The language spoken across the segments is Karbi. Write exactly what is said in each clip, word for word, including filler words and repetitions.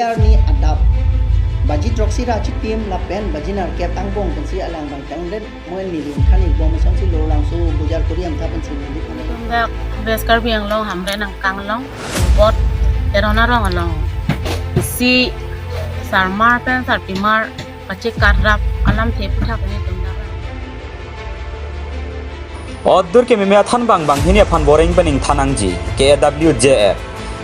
Arni adap baji throksi ra chitim lapen baji nerkep angbong pensi alang bang tangdet moen neli than ik bom asonsi Lower Langso Bojar Kuriam tha pensi neli than ik. Dak West Karbi Anglong Hamren angkang along, Bot Teron arong along, isi sarmar pen sarpimar pachekat rap alamthe puthak ni tum dak. Otdur kememe athan bang banghini aphan voreng pen ingthan nangji, K A W J F.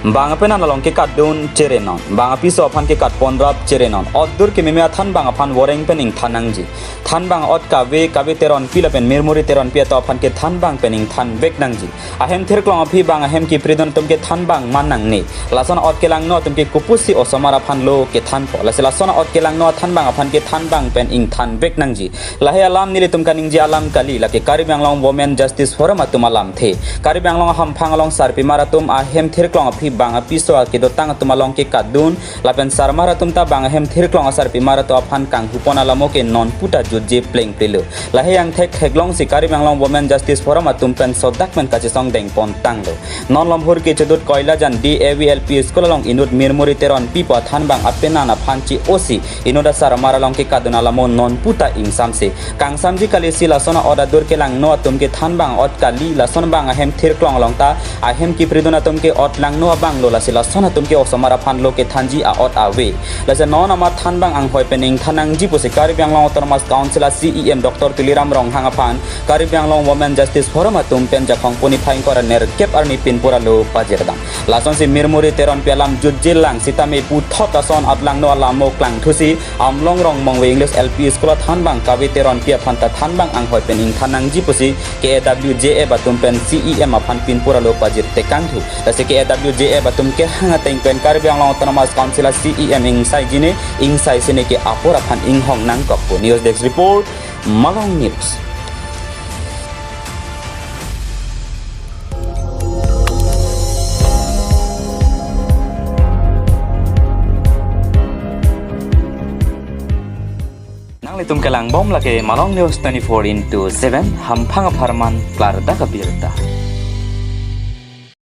Bang apenan along kekatdun chere non, bang apiso aphan kekatpon rap chere non. Otdur kememe athan bang aphan voreng pen ingthan nangji. Than bang ot kave, Kave Teronpi lapen Mirmuri Teronpi atum aphan ke than bang pen ingthan vek nangji. Ahem thirklong aphi bang ahem kipridun atum ke than bang man nangne. Lason ot kelangno atum ke kopusi osomar aphan lo kethanpo. Lasi lason ot kelangno athan bang aphan ke than bang pen ingthan vek nangji. Lahei alam nelitum kaningje alam kali, lake Karbi Anglong Women Justice Forum atum alamthe. Karbi Anglong hamphang along sarpimar atum ahem thirklong aphi bang apiso akedotang atum along kekatdun, lapen sarmar atum ta bang ahem thirklong asarpimar atum aphan kanghupon alamo ke non puta jutje plengple lo. Lahei angthek theklongsi Karbi Anglong Women Justice Forum atum pen sodak pen kachesong dengpon tanglo. Non Lomhur kechedut Koilajan D A V L P School along inut Mirmuri Teronpi pu athan bang apenan aphan chi-osi inut asarmar along kekatdun alamo non puta ingsamse. Kangsamji kalisi lason a-ot adur kelangno atum ke than bang ot kali, lason bang ahem thirklong along ta ahem kipridun atum ke ot langno abang lo, lasi lason atum ke osomar aphan lo kethanji a-ot ave. Lasi non amat than bang anghoi pen ingthan nangji pusi Karbi Anglong Autonomous Council a C E M Doctor Tuliram Ronghang aphan Karbi Anglong Women Justice Forum atum pen Jakhong puni phai kora nerkep arni pinpura lo pajirdam. Lasonsi Mirmuri Teronpi alam jutje lang sitame puthot ason atlangno alamo klangthusi Amlong Rongmongve English L P School athan bang Kave Teronpi aphan ta than bang anghoi pen ingthan nangji pusi K A W J F atum pen C E M aphan pinpura lo pajir tekangthu. Lasi K A W J F atum kehang ateng pen Karbi Anglong Autonomous Council a C E M ingsaiji ne ingsaisi ne ke apor aphan inghong nangkokpo. News Desk Report, Malong News. Nanglitum kelangbom lake Malong News twenty-four into seven, hamphang apharman klardak abirta.